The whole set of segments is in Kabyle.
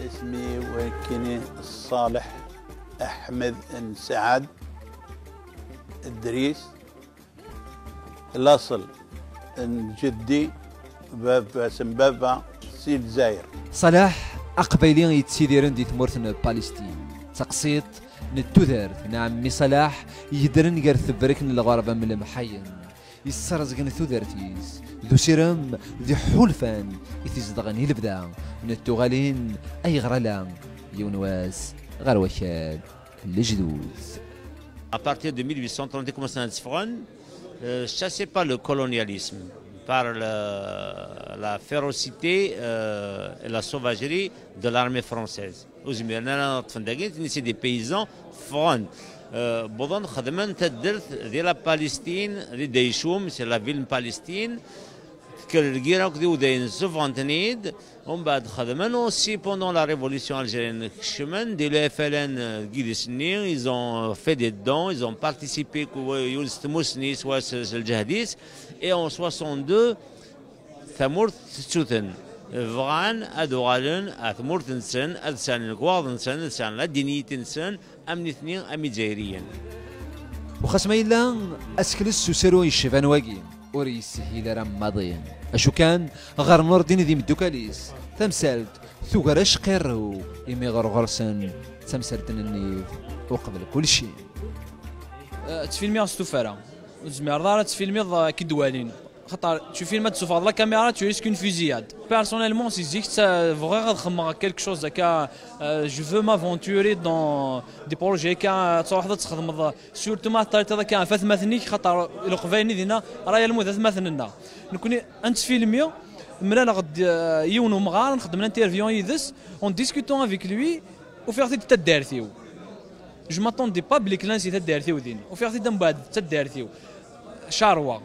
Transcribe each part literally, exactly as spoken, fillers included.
Isem-iw nekkini Ṣaleḥ Aḥmed n Saɛad Dris, laṣel n jeddi, baba-s n baba si Lezzayer. Ṣaleḥ, aqbayli yettidiren di tmurt n Palestin, d taqsiṭ n tudert n ɛemmi Ṣaleḥ, yeddren gar tebrek n lɣerba am lemḥayen, yesserẓgen tudert-is d usirem d iḥulfan i t-izedɣen i lebda n tuɣalin ayɣer ala yiwen wass ɣer wakal n lejdud. À partir de mille huit cent trente, commencent à se euh, chassés par le colonialisme, par le- la férocité euh, et la sauvagerie de l'armée française. Ur zmiren ara ad ṭṭfen dagi, c'est des paysans ffɣen. Euh, wwḍen xedmen taddart di la Palestine, di Daychum, c'est la ville n Palestine. Tekker lgirra akked iwdayen, ssufɣen-ten-id. Umbeɛd xedmen aussi pendant la révolution algérienne, kecmen di le F L N, euh, deg yidis-nni, ils ont fait des dons, ils ont participé, soit s tmussni, soit s s lǧehd-is. Et en soixante-deux, tamurt tettu-ten. Bɣan ad uɣalen ar tmurt-nsen, ad sɛen lekwaɣeḍ-nsen, ad sɛen la dignité-nsen, am nitni, am Izzayriyen. U xas ma yella asekles s usaru yecban wagi, ur yeshil ara maḍi. Acu kan, ɣer Nurdin d imeddukal-is, tamsalt tugar acqirrew, imi ɣer ɣur-sen d tamsalt n nnif uqbel kulci. Ttfilmiɣ s tufara. Ur tezmireḍ ara ad tfilmiḍ akken d-walin. Xaṭer tu filmes, ad tessufɣeḍ la caméra, tu risques une fusillade. Personnellement, si zik tta- bɣiɣ ad xedmeɣ quelque chose akka, euh, je veux m'aventurer dans des projets akka, ad truḥeḍ ad txedmeḍ, surtout ma teṭṭaliṭiḍ akka ɣef atmaten-ik, xaṭer Leqbayel-nni dinna, raya lmut d atmaten-nneɣ. Nekkni ad nettfilmi, mlaleɣ-d, euh, yiwen umɣar, nxeddem l'interview yid-s, en discutant avec lui, ufiɣ-t-id d taddart-iw. Je m'attendais pas belli klan si taddart-iw din. Ufiɣ-t-id mbeɛd d taddart-iw. Charwa.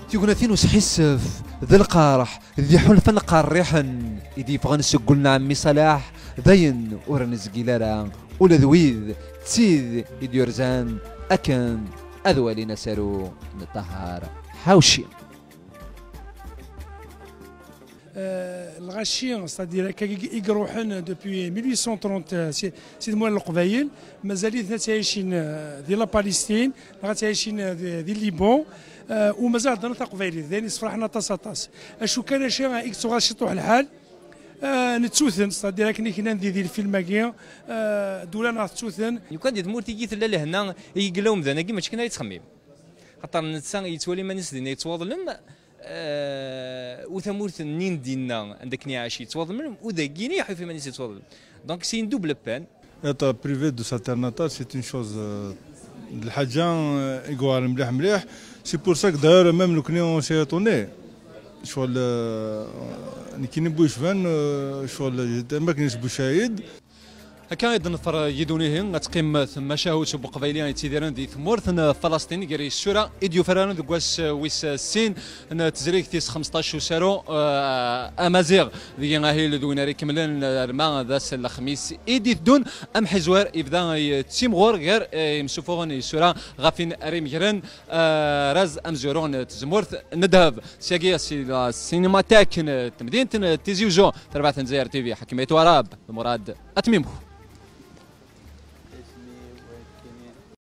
Tignatin usḥissef, d lqerḥ, d iḥulfan qerriḥen i d-yeffɣen seg wul n ɛemmi Ṣaleḥ, d ayen ur nezgil ara, ula d wid d tid i d-yurzan akken ad walin asaru n Ṭaher Ḥawci. Euh, lɣaci, c'est-à-dire akka i i iruḥen depuis mille huit cent trente, euh, si si tmura n Leqbayel, mazal-iten ad ttɛicin, euh, di la Palestine, neɣ ad ttɛicin, euh, di, di Liban, euh, u mazal heddren taqbaylit, d ayen yessefraḥen aṭas aṭas. Acu kan, acu i yettuɣal ciṭuḥ lḥal, euh, nettu-ten, c'est-à-dire akken i knan di, di lfilm-agi, euh, d ula neɣ tettu-ten. Lukan di tmurt-agi tella lehna, i yella umdan-agi mačči kan ara yettxemmim. Xaṭer netta yettwali iman-is dinna yettwaḍlem, eh, u tamurt-nni n dinna anda akken iɛac yettwaḍlem, u dagini iḥulfa iman-is yettwaḍlem. Donc c'est une double peine. Être privé de sa terre natale, c'est une chose, euh, d lḥaǧa, euh, i yuɛren mliḥ mliḥ. C'est pour ça que d'ailleurs même nekkni on s'est étonné. Ccɣel, euh, nekkini bu yecban, euh, ccɣel, am akken s Bucayed. Akka i d-neḍfer yid-wen ihi, ad teqqim tmacahut n Uqbayli yettidiren di tmurt n Falastin, gar yisura i d-yufararen deg wass wis sin n tezrigt tis xmesṭac usaru, eh, amaziɣ. Deg ahil d win ara ikemlen, eh, arma d ass n lexmis i d-iteddun. Amḥizwer yebda yettimɣur gar, eh, yimsufuɣen n yisura ɣef win ara imegren, eh, arraz amezwaru n tezmurt n ddheb. Syagi si la Cinémathèque n temdint n Tizi Uzzu, tarbaɛt n Dzayer T V, Ḥakim Ayt Warab, d Murad At Mimku.